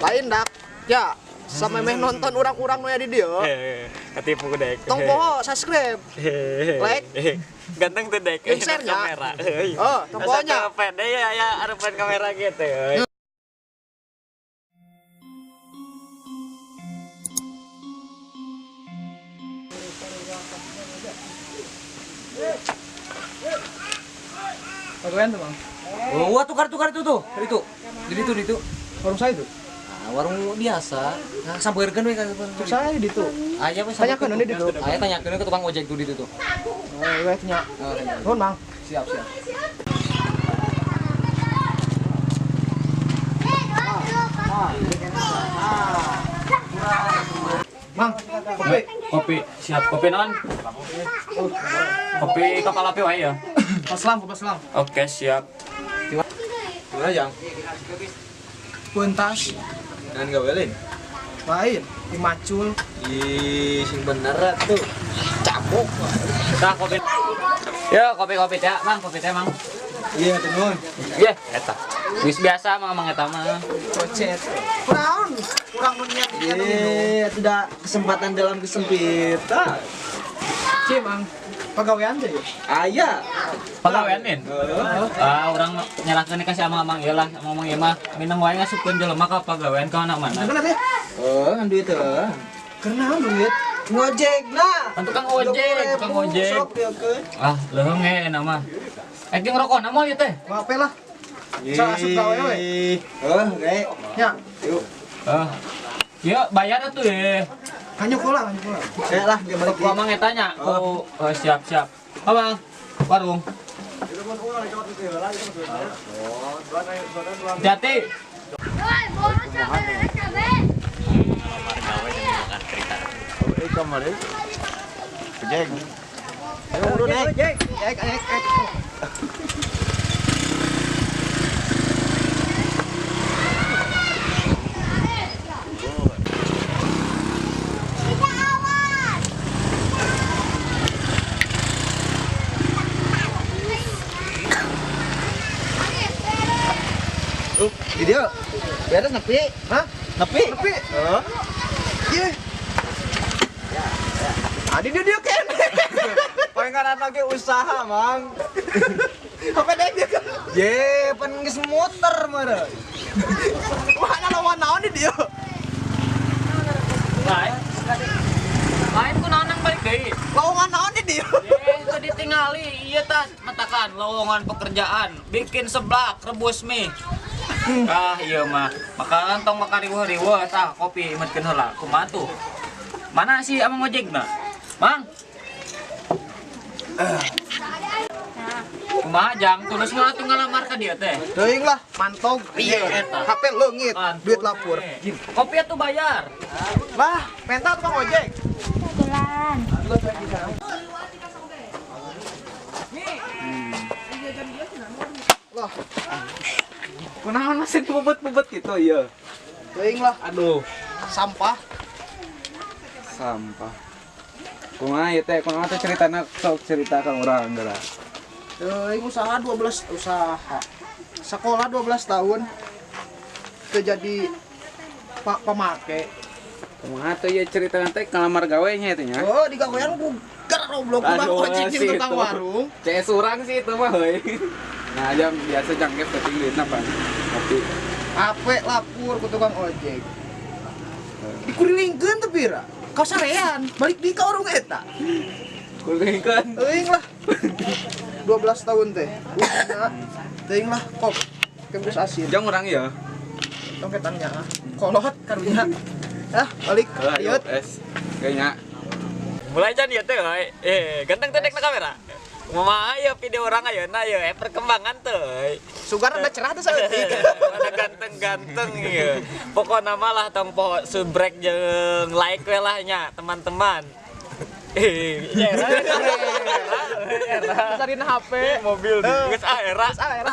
Lain dak. Ya, samemeh nonton urang-urang nu aya di dieu. Ketipu dek. Tong poho subscribe. Like. Ganteng tuh dek. Share nya. Kamera. Oh, tong poho nya. Pede ya ya arepan kamera gitu. Pagawean tuh, Bang. Oh, wah tukar-tukar itu tuh. Itu. Di itu, di itu. Warung saya itu. Nah, warung biasa. Nah, sampeurkeun we ka saya di itu. Aya we tanyakeun di ditu. Aya tanyakeun ke tukang ojek tuh di ditu. Oh, we nya. Nuhun, Mang. Siap, siap. Mang, kopi. Kopi, siap. Kopi non? Kopi kapal api wae ya. Paslam, paslam. Oke, siap. Gimana, Jang? Puntas. Jangan gawelin. Lain, dimacul. Ih, sing bener tuh. Cabuk. Tah kopi. Ya, kopi-kopi teh, Mang, kopi teh, Mang. Iya, nuhun. Iya, eta. Geus biasa Mang, Mang eta mah. Kocet. Kurang, kurang nu niat Iya, tidak kesempatan dalam kesempitan. Cie, Mang. Pagawean teh ya? Aya. Pagawean, Min? Ah, urang nyerahkeun ka si Amang-amang ieu lah, Amang-amang ieu mah mineng wae ngasupkeun jelema ka pagawean ka mana-mana. Kenapa teh? Oh, ngan duit teh. Karena duit ngojek nah. Kan tukang ojek, tukang ojek. Ah, leuheung ge enak mah. Eh, jeung rokona moal ieu teh? Ngape lah. Salah asup gawe we. Heuh, ge. Nya. Yuk. Ieu bayar atuh ye. Hanyuk heula, hanyuk heula. Eh lah, ge balik. Ku Amang eta nya. Ku siap, siap. Amang, warung. Hati-hati. Ayo buru naik. Jek, jek, jek. Video beres nepi, Hah? Nepi. Nepi. Heeh. Ye. Adi dia dia kan. Paling lagi usaha, Mang. Apa deh dia kan? Ye, pan geus muter meureun. Mana lawan naon di dia? Lain. Lain ku naon nang balik deui. Lowongan naon di dia? Ye, teu ditingali ieu tas matakan lowongan pekerjaan, bikin seblak, rebus mie. Ah, iya mah. Makanan tong makan riweuh-riweuh tah kopi imetkeun heula. Kumaha tuh? Mana sih amang ojekna? Mang. Kumaha Jang? Tulus mah atuh ngalamar ka dieu teh. Teuing lah, mantog. Iya, eta. HP leungit, duit lapor. Kopi atuh bayar. Lah, menta tukang ojek. Lah. Kunaon masih dibebet-bebet gitu ya? Teuing lah. Aduh, sampah. Sampah. Kumaha ieu teh? Kunaon teh ceritana sok cerita ka urang geura. Teuing usaha 12 usaha. Sekolah 12 tahun. Teu jadi pamake. Kumaha tuh ieu ceritana teh ngalamar gawe nya eta nya? Oh, digawean ku goblok tukang ojek jeung tukang warung. CS urang sih itu mah heuy. Nah, jam biasa jangkep penting duitna pan. Kopi. HP lapor ku tukang ojek. Dikurilingkeun teh pira? Kasarean, balik di ka warung eta. Kurilingkeun. Teuing lah. 12 tahun teh. Usina. Teuing lah kop. Kembus asin. Jang urang ya. Tong ketannya ah. Kolot karunya. Ah, balik. Liut. Es. Kayaknya. Mulai jan ieu teh euy. Ganteng teh dek na kamera. Mama ayo video orang ayeuna ieu perkembangan teh. Sugar ada cerah teh saeutik. Ada ganteng-ganteng ieu. Pokona mah lah tong poho subrek jeung like we lah nya teman-teman. Era. Cariin HP, mobil geus ah era. Geus ah era.